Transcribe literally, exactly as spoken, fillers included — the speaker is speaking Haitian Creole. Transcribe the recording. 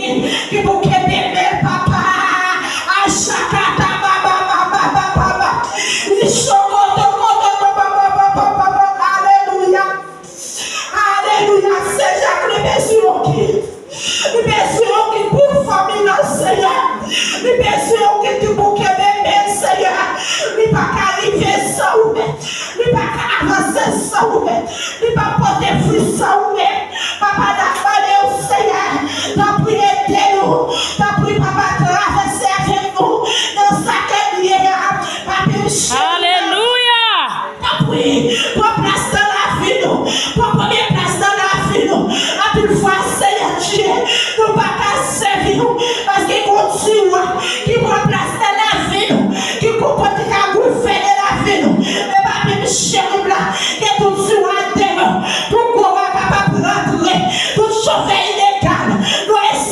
ki pou kenbe men l, papa. Ashakata baba baba baba baba. Ishokoto koto baba baba baba baba. Alelouya. Alelouya. Senyè, li bezwen yon kit. Li bezwen yon kit pou fanmi nan, Senyè. Li bezwen yon kit pou kenbe men l, Senyè. Li pa ka rive san ou menm. Li pa ka avanse san ou menm. Li pa pote fwi san ou menm. Papa,